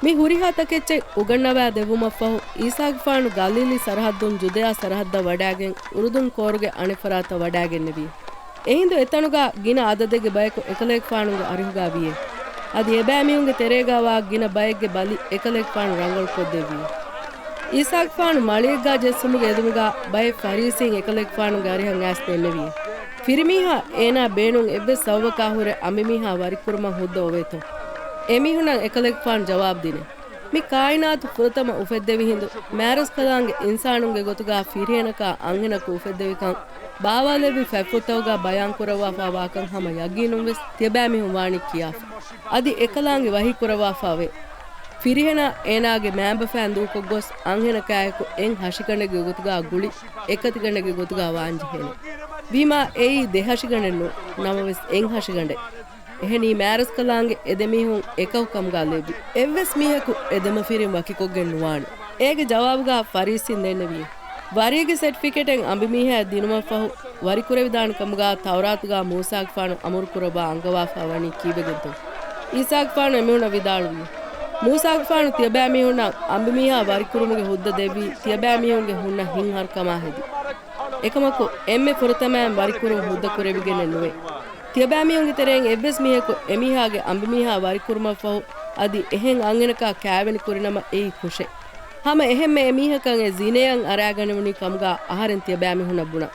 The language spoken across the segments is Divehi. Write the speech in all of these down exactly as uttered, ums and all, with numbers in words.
މި ހުރިހާ ތަކެއްޗެއް އުގަންނަވާ ދެއްވުމަށްފަހު، އީސާގެފާނު ގަލީލީ ސަރަހައްދުން ޖުދޭއާ ސަރަހައްދަށް ވަޑާގެން، އުރުދުން ކޯރުގެ އަނެއް ފަރާތަށް ވަޑާގެންނެވި. އެހިނދު އެތަނުގަ ގިނަ އަދަދެއްގެ ބަޔަކު އެކަލޭގެފާނުގެ އަރިހުގަ ވިޔޭ. އަދި އެބައިމީހުންގެ ތެރޭގަ ވާ ގިނަ ބައެއްގެ ބަލި އެކަލޭގެފާނު ރަނގަޅު ކޮށްދެއްވި. އީސާގެފާނު މަޅިއެއްގަ ޖެއްސުމުގެ އެދުމުގަ ބައެއް ފަރީސީން އެކަލޭގެފާނުގެ އަރިހަށް އައިސް ދެންނެވި. ފިރިމީހާ އޭނާ ބޭނުން އެއްވެސް ސަބަބަކާ ހުރެ އަނބިމީހާ ވަރިކުރުމަށް ހުއްދަ އޮވޭތޯ؟ އެމީހުންނަށް އެކަލޭގެފާނު ޖަވާބު ދިނޭ. މި ކާއިނާތު ފުރަތަމަ އުފެއްދެވި ހިނދު، މާރަސްކަލާނގެ އިންސާނުންގެ ގޮތުގަ ފިރިހެނަކާ އަންހެނަކު އުފެއްދެވިކަން ބާވާލެއްވި ފަތްފުށްތަކުގަ ބަޔާންކުރައްވާފަ ވާކަން ހަމަ ޔަގީނުން ވެސް ތިޔަބައިމީހުން ވާނީ ކިޔާފަ. އަދި އެކަލާނގެ ވަހީ ކުރައްވާފަ އޮވޭ. ފިރިހެނާ އޭނާގެ މައިންބަފައިން ދޫކޮށްގޮސް އަންހެނަކާއެކު އެއް ހަށިގަނޑެއްގެ ގޮތުގަ ގުޅި، އެކަތިގަނޑެއްގެ ގޮތުގަ ވާންޖެހޭނެ. ވީމާ އެއީ ދެ ހަށިގަނޑެއް ނޫން، ނަމަވެސް އެއް ހަށިގަނޑެއް. އެހެނީ މާރަސްކަލާނގެ އެ ދެމީހުން އެކަކު ކަމުގަ ލެއްވި. އެއްވެސް މީހަކު އެ ދެމަފިރިން ވަކިކޮށްގެން ނުވާނެ. އޭގެ ޖަވާބުގަ ފަރީސީން ދެންނެވި. ވަރީގެ ސެޓްފިކެޓެއް އަނބިމީހާއަށް ދިނުމަށްފަހު ވަރިކުރެވިދާނެ ކަމުގަ ތައުރާތުގަ މޫސާގެފާނު އަމުރު ކުރައްވާ އަންގަވާފަ ވަނީ ކީއްވެގެންތޯ؟ އީސާގެފާނު އެމީހުންނަށް ވިދާޅުވި. މޫސާގެފާނު ތިޔަބައިމީހުންނަށް އަނބިމީހާ ވަރިކުރުމުގެ ހުއްދަ ދެއްވީ ތިޔަބައިމީހުންގެ ހުންނަ ހިތްހަރުކަމާ ހެދި. އެކަމަކު، އެންމެ ފުރަތަމައިން ވަރިކުރުން ހުއްދަ ކުރެވިގެނެއް ނުވޭ. ތިޔަބައިމީހުންގެ ތެރެއިން އެއްވެސް މީހަކު އެމީހާގެ އަނބިމީހާ ވަރިކުރުމަށްފަހު، އަދި އެހެން އަންހެނަކާ ކާވެނި ކުރިނަމަ އެއީ ކުށެއް. ހަމަ އެހެންމެ އެމީހަކަށް އެ ޒިނޭއަށް އަރާގަނެވުނީ ކަމުގަ އަހަރެން ތިޔަބައިމީހުންނަށް ބުނަން.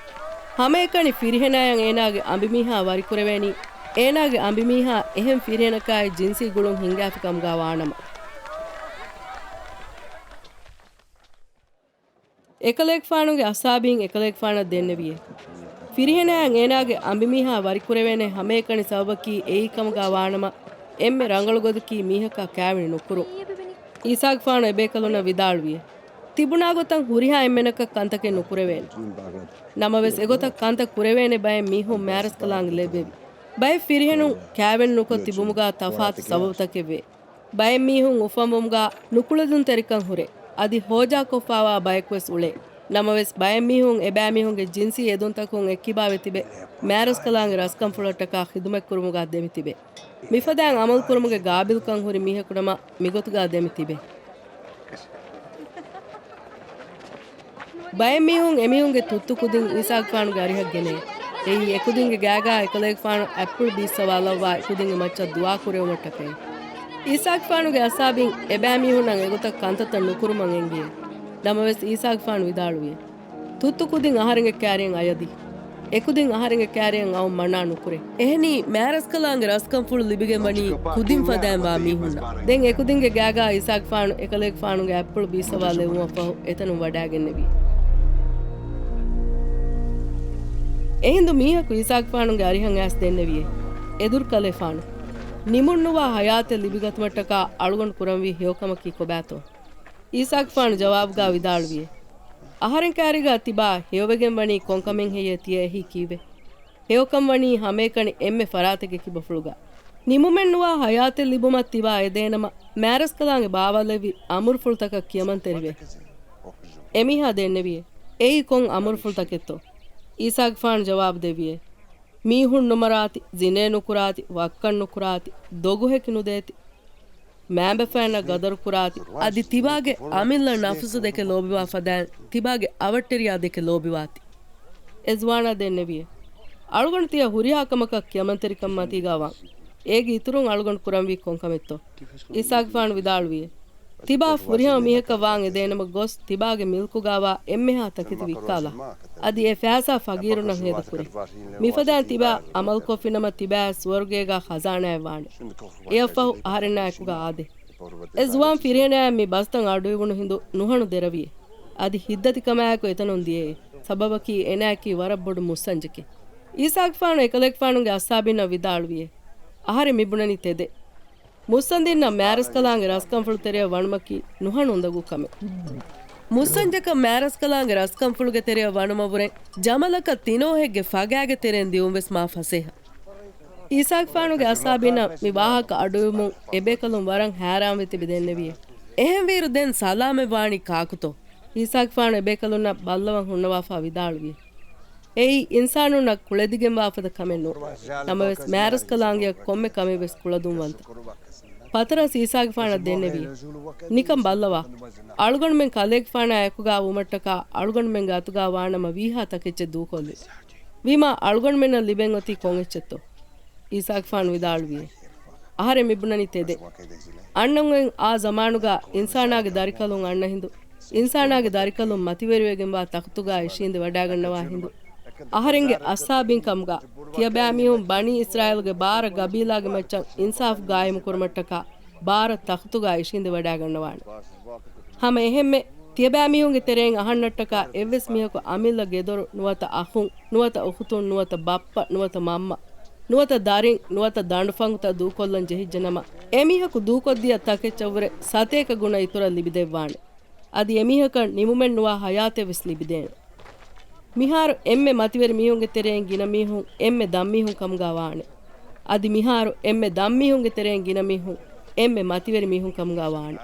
ހަމައެކަނި ފިރިހެނާޔަށް އޭނާގެ އަނބިމީހާ ވަރިކުރެވޭނީ، އޭނާގެ އަނބިމީހާ އެހެން ފިރިހެނަކާއި ޖިންސީ ގުޅުން ހިންގާފި ކަމުގަ ވާނަމަ. އެކަލޭގެފާނުގެ އަސްހާބީން އެކަލޭގެފާނަށް ދެންނެވިއޭ. ފިރިހެނާޔަށް އޭނާގެ އަނބިމީހާ ވަރިކުރެވޭނެ ހަމައެކަނި ސަބަބަކީ އެއީ ކަމުގަ ވާނަމަ، އެންމެ ރަނގަޅު ގޮތަކީ މީހަކާ ކާވެނި ނުކުރުން. އީސާގެފާނު އެބޭކަލުންނަށް ވިދާޅުވިއޭ. ތިބުނާ ގޮތަށް ހުރިހާ އެންމެނަކަށް ކަންތަކެއް ނުކުރެވޭނެ. ނަމަވެސް އެގޮތަށް ކަންތައް ކުރެވޭނެ ބައެއް މީހުން މާރަސްކަލާނގެ ލެއްވެވި. ބައެއް ފިރިހެނުން ކާވެނި ނުކޮށް ތިބުމުގަ ތަފާތު ސަބަބުތަކެއްވޭ. ބައެއް މީހުން އުފަންވުމުގަ ނުކުޅެދުންތެރިކަން ހުރޭ. އަދި ހޯޖާކޮށްފާވާ ބަޔަކުވެސް އުޅޭ. ނަމަވެސް، ބައެއް މީހުން އެބައިމީހުންގެ ޖިންސީ އެދުންތަކުން އެއްކިބާވެ ތިބެ، މާރަސްކަލާނގެ ރަސްކަންފުޅަށްޓަކާ ޚިދުމަތްކުރުމުގަ ދެމިތިބޭ. މިފަދައިން އަމަލުކުރުމުގެ ގާބިލްކަން ހުރި މީހަކު ނަމަ، މިގޮތުގަ ދެމިތިބޭ. ބައެއް މީހުން އެމީހުންގެ ތުއްތު ކުދިން އީސާގެފާނުގެ އަރިހަށް ގެނައޭ. އެއީ އެކުދިންގެ ގާގާ އެކަލޭގެފާނު އެއްޕުޅު ބީއްސަވާލައްވާ އެކުދިންގެ މައްޗަށް ދުޢާ ކުރެވުމަށްޓަކައި. އީސާގެފާނުގެ އަސްހާބީން އެބައިމީހުންނަށް އެގޮތަށް ކަންތައްތައް ނުކުރުމަށް އެންގިއޭ. ނަމަވެސް އީސާގެފާނު ވިދާޅުވިއޭ. ތުއްތު ކުދިން އަހަރެންގެ ކާރިއަށް އަޔަދީ. އެކުދިން އަހަރެންގެ ކާރިއަށް އައުން މަނާ ނުކުރޭ. އެހެނީ، މާރަސްކަލާނގެ ރަސްކަންފުޅު ލިބިގެން ވަނީ ކުދިން ފަދައިން ވާ މީހުންނަށް. ދެން އެކުދިންގެ ގާގާ އީސާގެފާނު އެކަލޭގެފާނުގެ އަތްޕުޅު ބީއްސަވާލެއްވުމަށްފަހު އެތަނުން ވަޑާގެންނެވި. އެހިނދު މީހަކު އީސާގެފާނުގެ އަރިހަށް އައިސް ދެންނެވިއޭ. އެދުރުކަލޭފާނު. ނިމުންނުވާ ޙަޔާތެއް ލިބިގަތުމަށްޓަކާ އަޅުގަނޑު ކުރަންވީ ހެޔޮކަމަކީ ކޮބާތޯ؟ އީސާގެފާނު ޖަވާބުގާ ވިދާޅުވިއޭ. އަހަރެން ކާރީގާ ތިބާ ހެޔޮވެގެން ވަނީ ކޮންކަމެއް ހެއްޔޭ ތިޔަ އެހީ ކީއްވެ؟ ހެޔޮކަން ވަނީ ހަމައެކަނި އެންމެ ފަރާތެއްގެ ކިބަފުޅުގަ. ނިމުމެއްނުވާ ޙަޔާތެއް ލިބުމަށް ތިބާ އެދޭނަމަ، މާރަސްކަލާނގެ ބާވާލެއްވި އަމުރުފުޅުތަކަށް ކިޔަމަންތެރިވޭ. އެމީހާ ދެންނެވިއޭ. އެއީ ކޮން އަމުރުފުޅުތަކެއްތޯ؟ އީސާގެފާނު ޖަވާބު ދެއްވިއޭ. މީހުން ނުމަރާތި، ޒިނޭ ނުކުރާތި، ވައްކަން ނުކުރާތި، ދޮގުހެކި ނުދޭތި، މައިންބަފައިންނަށް ގަދަރު ކުރާތި، އަދި ތިބާގެ އަމިއްލަ ނަފުސު ދެކެ ލޯބިވާ ފަދައިން ތިބާގެ އަވަށްޓެރިޔާ ދެކެ ލޯބިވާތި. އެ ޒުވާނާ ދެންނެވިއޭ. އަޅުގަނޑު ތިޔަ ހުރިހާ ކަމަކަށް ކިޔަމަންތެރިކަން މަތީގާ ވާން. އޭގެ އިތުރުން އަޅުގަނޑު ކުރަންވީ ކޮން ކަމެއްތޯ؟ އީސާގެފާނު ވިދާޅުވިއޭ. ތިބާ ފުރިހަމަ މީހަކަށް ވާން އެދޭނަމަ ގޮސް ތިބާގެ މިލްކުގާވާ އެންމެހާ ތަކެތި ވިއްކާލާ. އަދި އެ ފައިސާ ފަގީރުންނަށް ހޭދަކުރޭ. މިފަދައިން ތިބާ އަމަލުކޮށްފިނަމަ ތިބާ ސުވަރުގޭގާ ޚަޒާނާއެއް ވާނެ. އެއަށްފަހު އަހަރެންނާއެކުގާ އާދޭ. އެ ޒުވާން ފިރިހެނާއަށް މި ބަސްތައް އަޑުއިވުނު ހިނދު ނުހަނު ދެރަވިއޭ. އަދި ހިތްދަތިކަމާއެކު އެތަނުން ދިޔައޭ. ސަބަބަކީ އޭނާއަކީ ވަރަށް ބޮޑު މުއްސަންޖެކެއް. އީސާގެފާނު އެކަލޭގެފާނުގެ އަސްހާބީންނަށް ވިދާޅުވިއޭ. އަހަރެން މި ބުނަނީ ތެދެއް. މުއްސަނދިންނަށް މާރަސްކަލާނގެ ރަސްކަންފުޅު ތެރެއަށް ވަނުމަކީ ނުހަނު އުނދަގޫ ކަމެއް. މުއްސަންޖަކަށް މާރަސްކަލާނގެ ރަސްކަންފުޅުގެ ތެރެއަށް ވަނުމަށްވުރެ ޖަމަލަކަށް ތިނޯހެއްގެ ފަގާގެ ތެރެއިން ދިއުން ވެސް މާ ފަސޭހަ. އީސާގެފާނުގެ އަސްހާބީންނަށް މި ވާހަކަ އަޑުއިވުމުން އެބޭކަލުން ވަރަށް ހައިރާންވެ ތިބެ ދެންނެވިއޭ. އެހެންވީއިރު ދެން ސަލާމަތް ވާނީ ކާކުތޯ؟ އީސާގެފާނު އެބޭކަލުންނަށް ބައްލަވަން ހުންނަވާފާ ވިދާޅުވި. އެއީ އިންސާނުންނަށް ކުޅެދިގެންވާފަދަ ކަމެއް ނޫން. ނަމަވެސް، މާރަސްކަލާނގެއަށް ކޮންމެ ކަމެއް ވެސް ކުޅަދުންވަންތަ. ފަތަރަސް އީސާގެފާނަށް ދެންނެވީ، ނިކަން ބައްލަވާ. އަޅުގަނޑުމެން ކަލޭގެފާނާ އެކުގާ ވުމަށްޓަކާ އަޅުގަނޑުމެންގެ އަތުގާ ވާނަމަ ވީހާ ތަކެއްޗެއް ދޫކޮށްލި. ވީމާ އަޅުގަނޑުމެންނަށް ލިބެން އޮތީ ކޮން އެއްޗެއްތޯ؟ އީސާގެފާނު ވިދާޅުވިއޭ. އަހަރެން މިބުނަނީ ތެދެއް. އަންނަ އުނގެން އާ ޒަމާނުގާ އިންސާނާގެ ދަރިކަލުން އަންނަ ހިނދު، އިންސާނާގެ ދަރިކަލުން މަތިވެރިވެގެންވާ ތަޚުތުގާ އިށީނދެ ވަޑާގަންނަވާ ހިނދު، އަހަރެންގެ އައްސާބީން ކަމުގާ ތިޔަބައިމީހުން ބަނީ އިސްރާއީލުގެ ބާރަ ގަބީލާގެ މައްޗަށް އިންސާފު ގާއިމުކުރުމަށްޓަކާ ބާރަ ތަޚުތުގާ އިށީނދެ ވަޑާގަންނަވާނެ. ހަމަ އެހެންމެ، ތިޔަބައިމީހުންގެ ތެރެއިން އަހަންނަށްޓަކާ އެއްވެސް މީހަކު އަމިއްލަ ގެދޮރު ނުވަތަ އަޚުން، ނުވަތަ އުޚުތުން، ނުވަތަ ބައްޕަ، ނުވަތަ މަންމަ، ނުވަތަ ދަރިން، ނުވަތަ ދަނޑުފަންގުތައް ދޫކޮށްލަން ޖެހިއްޖެނަމަ، އެމީހަކު ދޫކޮށްދިޔަ ތަކެއްޗަށްވުރެ ސަތޭކަ ގުނަ އިތުރަށް ލިބިދެއްވާނެ. އަދި އެމީހަކަށް ނިމުމެއްނުވާ ހަޔާތެއްވެސް ލިބިދޭނެ. މިހާރު އެންމެ މަތިވެރި މީހުންގެ ތެރެއިން ގިނަ މީހުން އެންމެ ދަށްމީހުން ކަމުގާ ވާނެ. އަދި މިހާރު އެންމެ ދަށްމީހުންގެ ތެރެއިން ގިނަ މީހުން އެންމެ މަތިވެރި މީހުން ކަމުގާ ވާނެ.